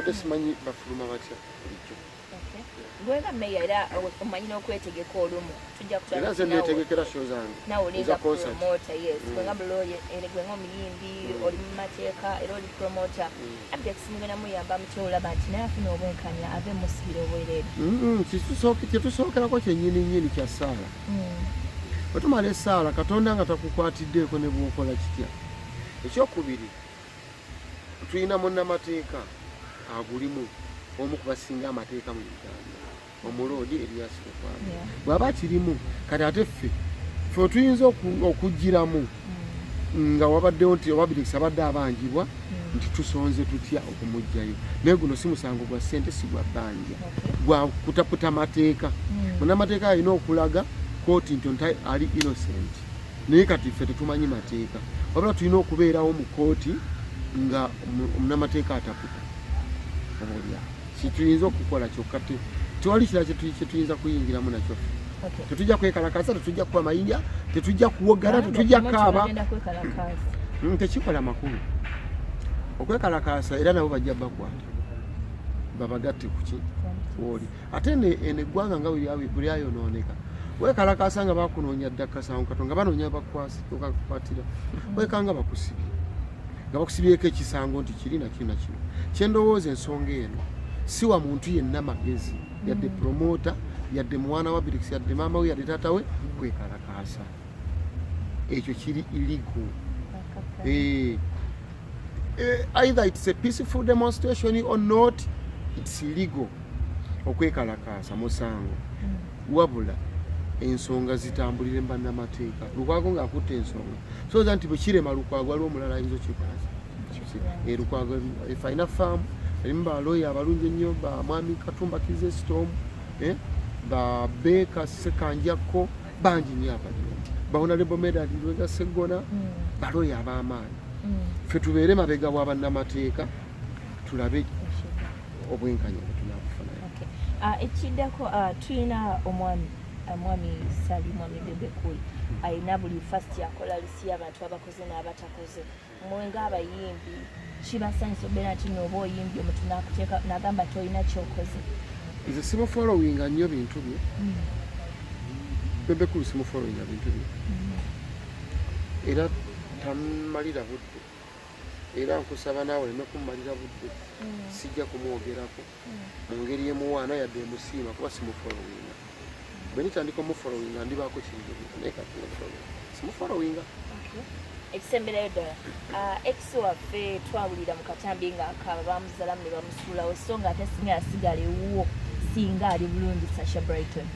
Mbadde simanyi bafuluma batya bulijjo. Gwe nga meya era omanyi n'okwetegeka, olumu tujja. Era nze netegekera show zange. Nawe olinga promoter, yes. Gwe nga mulooye, gwe nga omuyimbi, oli mu mateeka era oli promoter. Abitex mugenda muyamba mutya olaba nti naye afuna obwenkanya, ave musibira obwereere? Kyetusookerako kyennyini nnyini kya ssaala. Bwe tumala essaala, Katonda nga takukwatiddeeko ne bwokola kitya. Ekyokubiri, tulina munnamateeka agulimu, omu ku basinga amateeka mu Uganda, omuloodi Erias Lukwago. Bw'aba akirimu kati, ate ffe tuyinza okugiramu nga wabaddewo nti Abitex abadde abanjibwa, nti tusonze tutya okumugjayo. Naye guno si musango gwa ssente, si gwa bbanja, gwa kutaputa mateeka. Munnamateeka alina okulaga kooti nti nti ali innocent, naye kati ffe tetumanyi mateeka, wabula tulina okubeerawo mu kooti nga omunnamateeka ataputa. Oba oliawo kituyinza okukola kyokka, tewali kirala kyetuyinza kuyingiramu nakyo ffe. Tetujja kwekalakasa, tetujja kuba mayinja, tetujja kuwogana, tetujja kaaba. Bagenda kwekalakaasa. Tekikola makulu okwekalakasa, era nabo bajja bakwata babagatte kuki oli. Ate eno eggwanga nga bwe lyayonooneka, wekalakasa nga bakunoonya dda kasango kato, nga banoonya bakakwatira, wekanga bakusibye, nga bakusibyeko ekisango nti kiri nakino nakino. Kyendowooza, ensonga eno siwa muntu yenna magezi, yadde promoter, yadde mwana wa Abitex, yadde maama we, yadde taata we, kwekalakaasa. Ekyo kiri illegal. Either it's a peaceful demonstration or not, it's illegal. Okwekalakaasa musango, wabula ensonga zitambulire mu bannamateeka. Lukwago ng'akutte ensonga, soza nti bwe kirema Lukwago, waliwo omulala ayinza okikola. Lukwago efe alina firm erimu balooya abalungi ennyo, ba mwami Katumba Kizestom, ba Beeka Sekanjakko, bangi nnyo abaliwo, ba Honorable Medard Lubega Seggona, balooya ab'amaanyi. Ffe tubeere mabega wa bannamateeka, tulabe obwenkanya bwe tunaabufunayo. Okay. Ekiddako, tulina omwami Sali, mwami Bebe Cool, alina buli first akola list y'abantu abakoze n'abatakoze. Mwe ng'abayimbi, kibasanyusa obeera nti nooba oyimbye omuntu n'akuteeka n'agamba tolina kyokoze? Nze simufollowinga nnyo bintu bye. Bebe Cool simufollowinga bintu bye, era tammalira budde, era nkusaba naawe oleme kummalira budde. Sijja kumwogerako mu ngeri emuwaana yadde emusiima, kuba simufollowinga. Bwe nitandika omufollowinga, ndibaako kinjogera, naye kati simufollowinga. Ekisemberayo ddala, ex waffe twawulira mu katambi ng'akaaba, bamuzalamu ne bamusuulawo, so nga ate singa yasigala ewuwo singa ali bulungi, Sasha Brighton.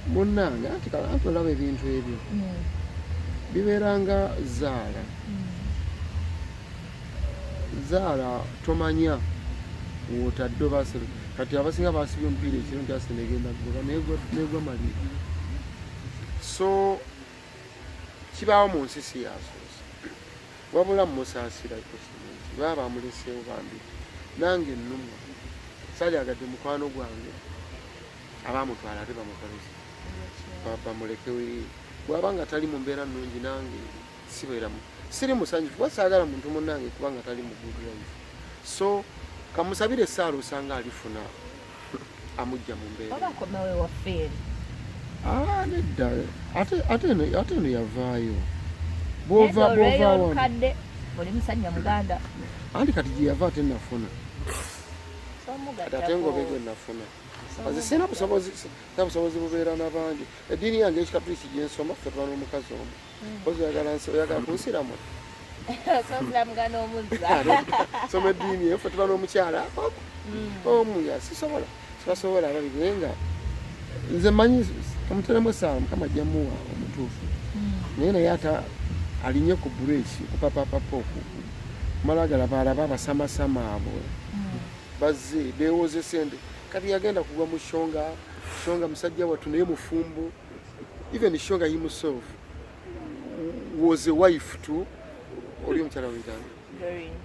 Munnange, anti olaba ebintu ebyo bibeera nga zaala zaala, tomanya wotadde obase. Kati abasinga basibye omupiira ekiro nti Arsenal egenda kugoba, negwa maliri. So kibaawo mu nsi, si yasoose, wabula mmusaasira nti baba bamuleseewo bambi. Nange ennumwa, salyagadde mukwano gwange abamutwala ate bamukoleki, bamulekewo. Bw'aba nga tali mu mbeera nnungi, nange sibeeramu, siri musanyufu, kuba saagala muntu munnange kuba nga tali mu good life. So kamusabire essaala, osanga alifuna amujja mu mbeera. Oba akomewo ewaffe eri. Ah, nedda, ate eno yavaayo. Bwova wano olukadde oli musajja muganda. Anti kati gye yava ate nafuna, kati ate ngobe gwe nafuna. Nze sirina busobozi, sirina busobozi bubeera n'abangi. Eddiini yange ekikatuliki gyensoma, ffe tuba n'omukazi omu. Ozi oyagala kunsiramu? Sonsiramuga n'omuzza. Soma eddiini eyo, ffe tuba n'omukyala omu. Ya sisobola, sibasobola ababiri, naye nga nze manyi kamuteremu essaawa, Mukama ajja muwa omutuufu. Naye ate alinye ku breki, kupapapapa oku kumala galaba alaba abasamasama abo bazze beewoze sente. Kati yagenda kugwa mu Shonga. Shonga musajja wattu naye mufumbo. Even Shonga himself was a wife to oli omukyala wetanga.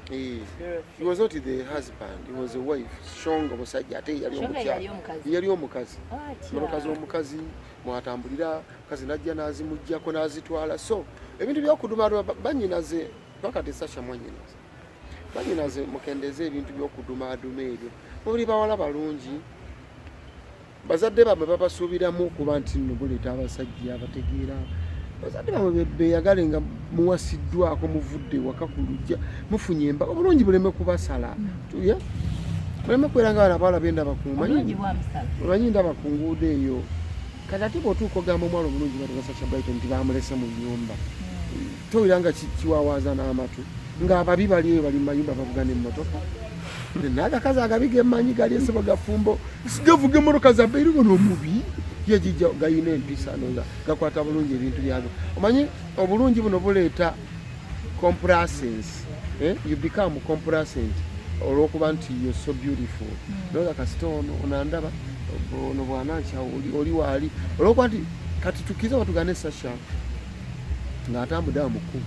He was not the husband, he was a wife. Shonga musajja ate yali Shonga omukyala. yali omukazi. Yali omukazi. Atya. Motoka z'omukazi mwatambulira, mukazi najja n'azimuggyako n'azitwala. So ebintu byokuduma banyinaze, pakati Sasha mwanyinaze. Banyinaze, mukendeeze ebintu by'okudumaaduma ebyo. Muli bawala balungi, bazadde bammwe babasuubiramu okuba nti nno buleeta abasajja abategeera. Bazadde bammwe beyagale nga muwasiddwako, muvudde waka ku lujja, mufunye emba obulungi buleme kubasala. Yeah? Buleme kubeera nga bano abawala bendaba ku Obulungi bwamusala. Omanyi ndaba ku nguudo eyo. Kati ate bw'otuuka ogamba omwala omulungi bati Sasha Brighton nti bamulese mu nnyumba, towulira nga kiwawaaza n'amatu ng'ababi bali eyo, bali mu mayumba, bavuga n'emmotoka. N'agakazi agabi gemmanyi gali esebo gafumbo, gavuga emmotoka za bbeeyi. Gono omubi yegijja gayina empisa noza gakwata bulungi ebintu byago. Omanyi obulungi buno buleeta complacence, eh? You become complacent olwokuba nti you're so beautiful. Noza kasita ono onandaba ono bwanakya oli waali, olwokuba nti kati tukkirize batugane Sasha ng'atambudde awo mu kkubo,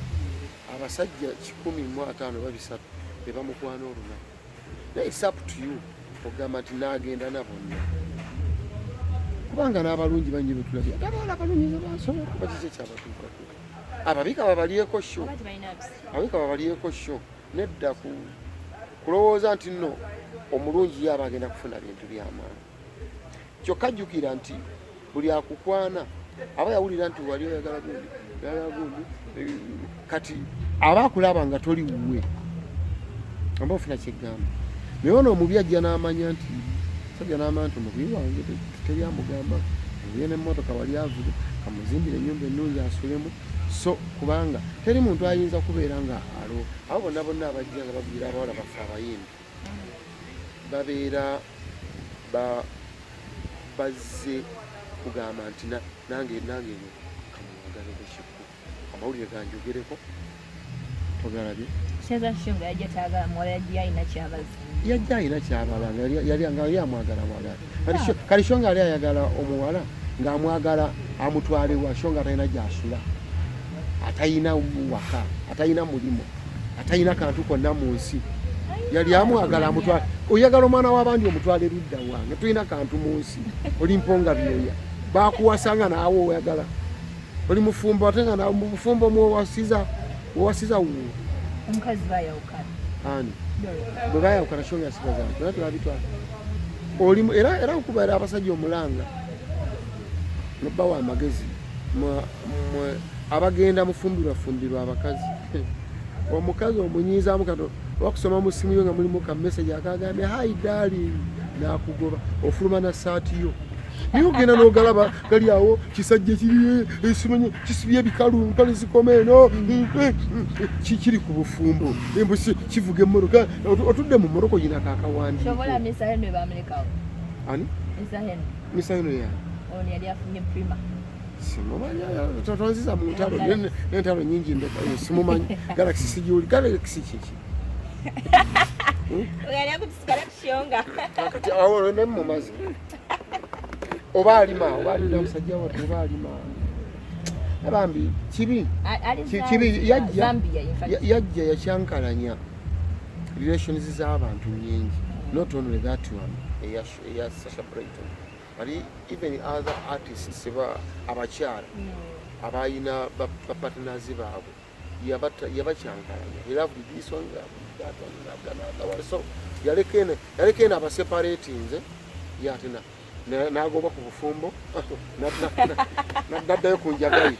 abasajja 150 oba 300 be bamukwana olunaku. Naye it's up to you ogamba nti naagenda na bonna, kubanga n'abalungi bangi betulabye, ate abawala abalungi ze basobola kuba kiki ekyabatuukako? Ababika babalyeko sho. Oba tebalina mpisa. Ababika babalyeko sho. Nedda ku kulowooza nti nno omulungi ye aba agenda kufuna bintu byamaanyi. Kyokka jjukira nti buli akukwana aba yawulira nti wali oyagala gundi, oyagala gundi, kati aba akulaba nga toli wuwe, amba ofuna kyeggamba. Naye ono omubi ajja n'amanya nti sajja n'amanya nti omubi wange teryamugamba oye n'emmotoka wali avuga, kamuzimbire ennyumba ennungi asulemu. So kubanga teri muntu ayinza kubeera nga alo abo bonna bonna abajja nga bavugira abawala baffe abayimbi babeera bazze kugamba nti nange eno kamuwagaleko kikku amawulire ganjogereko togalabye. Seza Shunga yajja tayagala muwala, yajja alina kyabazi. Yajja alina kyabala, nga yali amwagala mwagala. Kali sho nga yali ayagala omuwala, ng'amwagala amutwalewa sho nga atalina gyasula, atalina waka, atalina mulimu, atalina kantu konna mu nsi. Yali amwagala amutwale. Oyagala omwana w'abandi omutwale ludda wange? Tulina kantu mu nsi, oli mponga byoya, bakuwasanga naawe oyagala oli mufumbo, ate nga mu bufumbo mwowasiza wowasiza wuwo. Omukazi bayawukana. Ani bwe bayawukana, sho yasigaza era tebabitwala. Oli era nkubaira abasajja omulanga nobawa amagezi abagenda mufumbirwa fumbirwa abakazi. Omukazi omunyiizaamu kato wakusoma mu simu yo nga mulimu ka message akagambye, "Hi darling," nakugoba, ofuluma na saati yo, naye ogenda n'ogalaba gali awo kisajja kiri simanyi kisibye ebikalu, mpale zikoma eno, kiri ku bufumbo, embusi kivuga emmotoka, otudde mu mmotoko yina kakawandiiko. Kyobola Mr. Henry bamulekawo. Ani? Mr. Henry. Mr. Henry yani? Ono yali afunye Prima. Simumanyi, tonziza mu ntalo n'entalo nyingi ndeka, simumanyi. Galaxy sigiwuli, Galaxy kiki? Yali akutusikala kushonga. Kati awo ne mumazi oba alima oba alina musajja wattu oba alima abambi kibi. Ali Kibi yajja Zambia, in fact. Yajja yakyankalanya relations z'abantu nyingi, not only that one eya Sasha Brighton, but even other artists abakyala abalina bapartners baabwe yabakyankalanya. He loved this one, that one, loved another one. So yaleka eno abaseparatinze ye ate n'agoba ku bufumbo, naddayo ku njagayi.